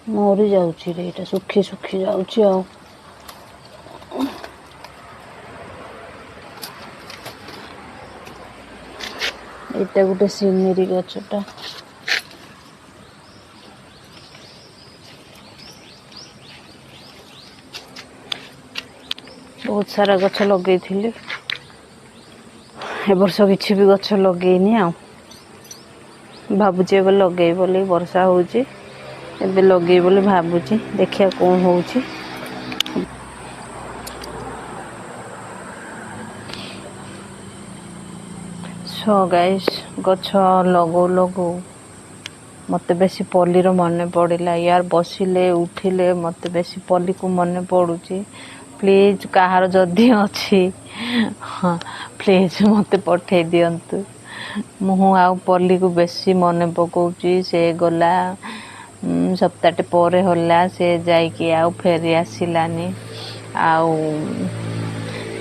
ମରି ଯାଉଛି ରେ ଏଇଟା, ଶୁଖି ଶୁଖି ଯାଉଛି। ଆଉ ଏଇଟା ଗୋଟେ ସିନେରୀ ଗଛଟା। ବହୁତ ସାରା ଗଛ ଲଗେଇଥିଲି, ଏ ବର୍ଷ କିଛି ବି ଗଛ ଲଗେଇନି। ଆଉ ଭାବୁଛି ଏବେ ଲଗେଇବି ବୋଲି, ବର୍ଷା ହେଉଛି, ଏବେ ଲଗେଇବି ବୋଲି ଭାବୁଛି, ଦେଖିବା କ'ଣ ହେଉଛି। ସୋ ଗାଇସ୍, ଗଛ ଲଗଉ ଲଗଉ ମୋତେ ବେଶୀ ପଲ୍ଲୀର ମନେ ପଡ଼ିଲା ୟାର। ବସିଲେ ଉଠିଲେ ମୋତେ ବେଶୀ ପଲ୍ଲୀକୁ ମନେ ପଡ଼ୁଛି। ପ୍ଲିଜ୍, କାହାର ଯଦି ଅଛି, ହଁ, ପ୍ଲିଜ୍ ମୋତେ ପଠେଇ ଦିଅନ୍ତୁ। ମୁଁ ଆଉ ପଲ୍ଲୀକୁ ବେଶୀ ମନେ ପକାଉଛି। ସେ ଗଲା ସପ୍ତାହଟେ ପରେ ହେଲା ସେ ଯାଇକି, ଆଉ ଫେରି ଆସିଲାନି। ଆଉ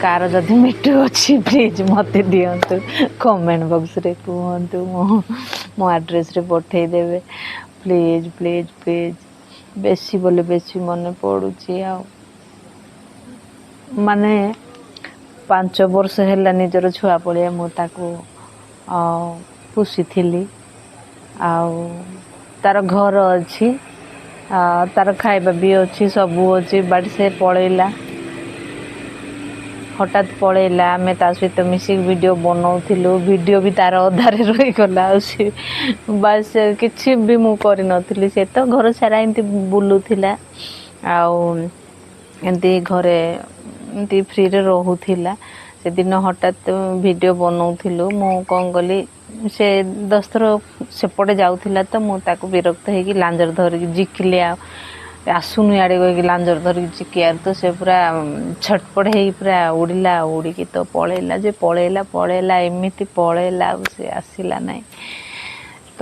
କାହାର ଯଦି ମିଟୁ ଅଛି, ପ୍ଲିଜ୍ ମୋତେ ଦିଅନ୍ତୁ, କମେଣ୍ଟ ବକ୍ସରେ କୁହନ୍ତୁ, ମୁଁ ମୋ ଆଡ୍ରେସ୍ରେ ପଠେଇଦେବେ। ପ୍ଲିଜ୍ ପ୍ଲିଜ୍ ପ୍ଲିଜ୍, ବେଶୀ ବୋଲେ ବେଶୀ ମନେ ପଡ଼ୁଛି। ଆଉ ମାନେ 5 ବର୍ଷ ହେଲା ନିଜର ଛୁଆ ଭଳିଆ ମୁଁ ତାକୁ ପୋଷିଥିଲି। ଆଉ ତାର ଘର ଅଛି, ତାର ଖାଇବା ବି ଅଛି, ସବୁ ଅଛି, ବଟ୍ ସେ ପଳେଇଲା, ହଠାତ୍ ପଳେଇଲା। ଆମେ ତା ସହିତ ମିଶିକି ଭିଡ଼ିଓ ବନଉଥିଲୁ, ଭିଡ଼ିଓ ବି ତାର ଅଧାରେ ରହିଗଲା। ଆଉ ସେ ବାସ୍, କିଛି ବି ମୁଁ କରିନଥିଲି। ସେ ତ ଘର ସାରା ଏମିତି ବୁଲୁଥିଲା ଆଉ ଏମିତି ଘରେ ଏମିତି ଫ୍ରିରେ ରହୁଥିଲା। ସେଦିନ ହଠାତ୍ ଭିଡ଼ିଓ ବନଉଥିଲୁ, ମୁଁ କ'ଣ କଲି, ସେ 10 ଥର ସେପଟେ ଯାଉଥିଲା ତ ମୁଁ ତାକୁ ବିରକ୍ତ ହେଇକି ଲାଞ୍ଜର ଧରିକି ଝିକିଲି, ଆଉ ଆସୁନୁ ଇଆଡ଼େ କହିକି ଲାଞ୍ଜର ଧରିକି ଝିକିବାରୁ ତ ସେ ପୁରା ଛଟପଟ ହେଇକି ପୁରା ଉଡ଼ିଲା। ଉଡ଼ିକି ତ ପଳେଇଲା ଯେ ପଳେଇଲା, ପଳେଇଲା, ଏମିତି ପଳେଇଲା, ଆଉ ସେ ଆସିଲା ନାହିଁ। ତ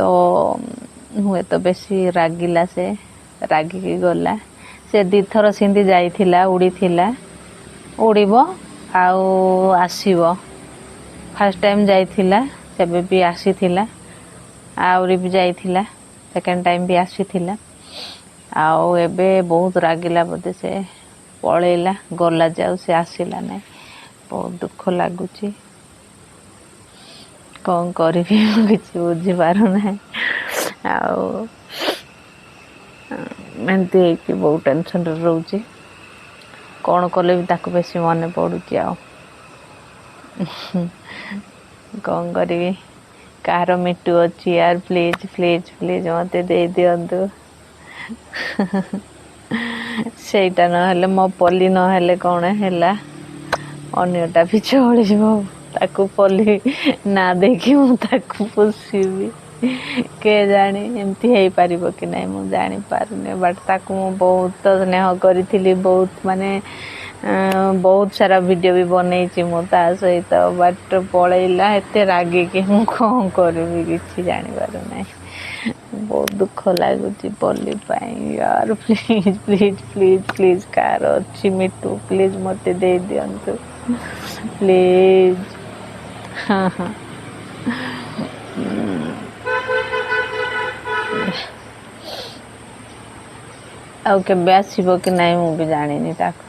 ହୁଏତ ବେଶୀ ରାଗିଲା, ସେ ରାଗିକି ଗଲା। ସେ ଦୁଇଥର ସେମିତି ଯାଇଥିଲା, ଉଡ଼ିଥିଲା, ଉଡ଼ିବ ଆଉ ଆସିବ। ଫାର୍ଷ୍ଟ ଟାଇମ୍ ଯାଇଥିଲା, ସେବେ ବି ଆସିଥିଲା। ଆହୁରି ବି ଯାଇଥିଲା, ସେକେଣ୍ଡ ଟାଇମ୍ ବି ଆସିଥିଲା। ଆଉ ଏବେ ବହୁତ ରାଗିଲା ବୋଧେ, ସେ ପଳେଇଲା, ଗଲା ଯେ ଆଉ ସେ ଆସିଲା ନାହିଁ। ବହୁତ ଦୁଃଖ ଲାଗୁଛି। କ'ଣ କରିବି ମୁଁ କିଛି ବୁଝିପାରୁନାହିଁ। ଆଉ ଏମିତି ହେଇକି ବହୁତ ଟେନସନ୍ରେ ରହୁଛି। କ'ଣ କଲେ ବି ତାକୁ ବେଶୀ ମନେ ପଡ଼ୁଛି। ଆଉ କ'ଣ କରିବି? କାହାର ମିଟୁ ଅଛି ୟାର, ପ୍ଲିଜ୍ ପ୍ଲିଜ୍ ପ୍ଲିଜ୍ ମୋତେ ଦେଇଦିଅନ୍ତୁ। ସେଇଟା ନହେଲେ, ମୋ ପଲି ନହେଲେ କ'ଣ ହେଲା, ଅନ୍ୟଟା ବି ଚଳିବ। ତାକୁ ପଲି ନା ଦେଇକି ମୁଁ ତାକୁ ପୋଷିବି। କେଜାଣି ଏମିତି ହେଇପାରିବ କି ନାହିଁ ମୁଁ ଜାଣିପାରୁନି, ବଟ୍ ତାକୁ ମୁଁ ବହୁତ ସ୍ନେହ କରିଥିଲି, ବହୁତ ମାନେ ବହୁତ ସାରା ଭିଡ଼ିଓ ବି ବନେଇଛି ମୁଁ ତା ସହିତ, ବଟ୍ ପଳେଇଲା ଏତେ ରାଗିକି, ମୁଁ କ'ଣ କରିବି କିଛି ଜାଣିପାରୁନାହିଁ। ବହୁତ ଦୁଃଖ ଲାଗୁଛି ପଲି ପାଇଁ ୟାର। ପ୍ଲିଜ୍ ପ୍ଲିଜ୍ ପ୍ଲିଜ୍ ପ୍ଲିଜ୍, କାହାର ଅଛି ମିଟୁ, ପ୍ଲିଜ୍ ମୋତେ ଦେଇଦିଅନ୍ତୁ, ପ୍ଲିଜ୍। ହଁ, ଆଉ କେବେ ଆସିବ କି ନାହିଁ ମୁଁ ବି ଜାଣିନି ତାକୁ।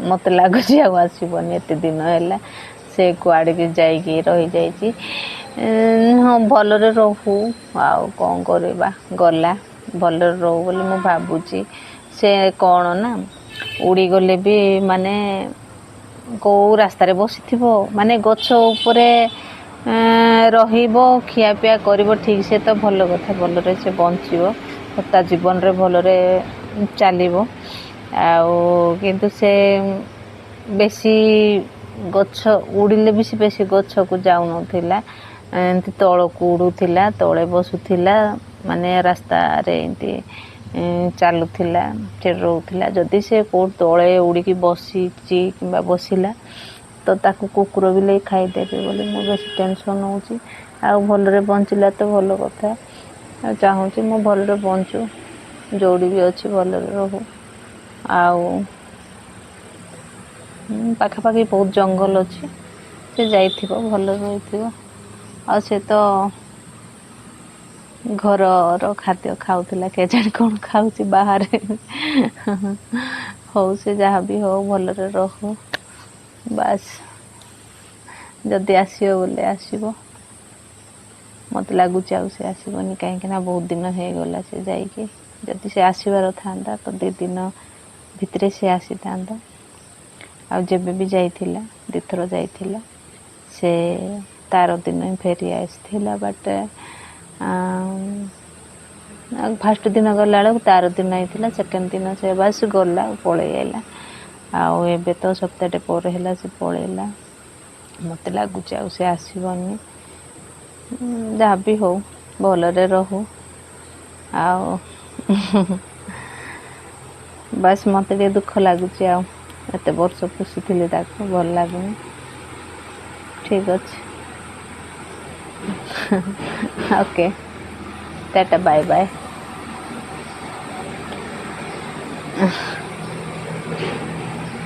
ମୋତେ ଲାଗୁଛି ଆଉ ଆସିବନି। ଏତେ ଦିନ ହେଲା ସେ କୁଆଡ଼ିକି ଯାଇକି ରହିଯାଇଛି। ହଁ, ଭଲରେ ରହୁ, ଆଉ କ'ଣ କରିବା? ଗଲା, ଭଲରେ ରହୁ ବୋଲି ମୁଁ ଭାବୁଛି। ସେ କ'ଣ ନା, ଉଡ଼ିଗଲେ ବି ମାନେ କେଉଁ ରାସ୍ତାରେ ବସିଥିବ, ମାନେ ଗଛ ଉପରେ ରହିବ, ଖିଆପିଆ କରିବ ଠିକ୍ ସେ ତ ଭଲ କଥା, ଭଲରେ ସେ ବଞ୍ଚିବ, ତା ଜୀବନରେ ଭଲରେ ଚାଲିବ। ଆଉ କିନ୍ତୁ ସେ ବେଶୀ ଗଛ ଉଡ଼ିଲେ ବି ସେ ବେଶୀ ଗଛକୁ ଯାଉନଥିଲା, ଏମିତି ତଳକୁ ଉଡ଼ୁଥିଲା, ତଳେ ବସୁଥିଲା, ମାନେ ରାସ୍ତାରେ ଏମିତି ଚାଲୁଥିଲା, ସେଠି ରହୁଥିଲା। ଯଦି ସେ କେଉଁଠି ତଳେ ଉଡ଼ିକି ବସିଛି କିମ୍ବା ବସିଲା ତ ତାକୁ କୁକୁର ବିଲେଇ ଖାଇଦେବେ ବୋଲି ମୁଁ ବେଶୀ ଟେନସନ୍ ହେଉଛି। ଆଉ ଭଲରେ ବଞ୍ଚିଲା ତ ଭଲ କଥା। ଆଉ ଚାହୁଁଛି ମୁଁ ଭଲରେ ବଞ୍ଚୁ, ଯେଉଁଠି ବି ଅଛି ଭଲରେ ରହୁ। ଆଉ ପାଖାପାଖି ବହୁତ ଜଙ୍ଗଲ ଅଛି, ସେ ଯାଇଥିବ, ଭଲରେ ରହିଥିବ। ଆଉ ସେ ତ ଘରର ଖାଦ୍ୟ ଖାଉଥିଲା, କେଜାଣି କ'ଣ ଖାଉଛି ବାହାରେ। ହଉ, ସେ ଯାହା ବି ହଉ, ଭଲରେ ରହୁ ବାସ୍। ଯଦି ଆସିବ ବୋଲେ ଆସିବ। ମୋତେ ଲାଗୁଛି ଆଉ ସେ ଆସିବନି, କାହିଁକିନା ବହୁତ ଦିନ ହେଇଗଲା ସେ ଯାଇକି। ଯଦି ସେ ଆସିବାର ଥାନ୍ତା ତ 2 ଦିନ ଭିତରେ ସେ ଆସିଥାନ୍ତା। ଆଉ ଯେବେ ବି ଯାଇଥିଲା, 2ଥର ଯାଇଥିଲା, ସେ ତାର ଦିନ ହିଁ ଫେରି ଆସିଥିଲା। ବଟ୍ ଫାଷ୍ଟ ଦିନ ଗଲାବେଳକୁ ତାର ଦିନ ହେଇଥିଲା, ସେକେଣ୍ଡ ଦିନ ସେ ବାସ୍ ଗଲା, ପଳେଇ ଆଇଲା। ଆଉ ଏବେ ତ ସପ୍ତାହଟେ ପରେ ହେଲା ସେ ପଳେଇଲା। ମୋତେ ଲାଗୁଛି ଆଉ ସେ ଆସିବନି। ଯାହା ବି ହଉ, ଭଲରେ ରହୁ। ଆଉ ବାସ୍ ମୋତେ ଟିକେ ଦୁଃଖ ଲାଗୁଛି, ଆଉ ଏତେ ବର୍ଷ ପୋଷିଥିଲି ତାକୁ, ଭଲ ଲାଗୁନି। ଠିକ୍ ଅଛି, ଓକେ, ଟାଟା, ବାଏ ବାଏ।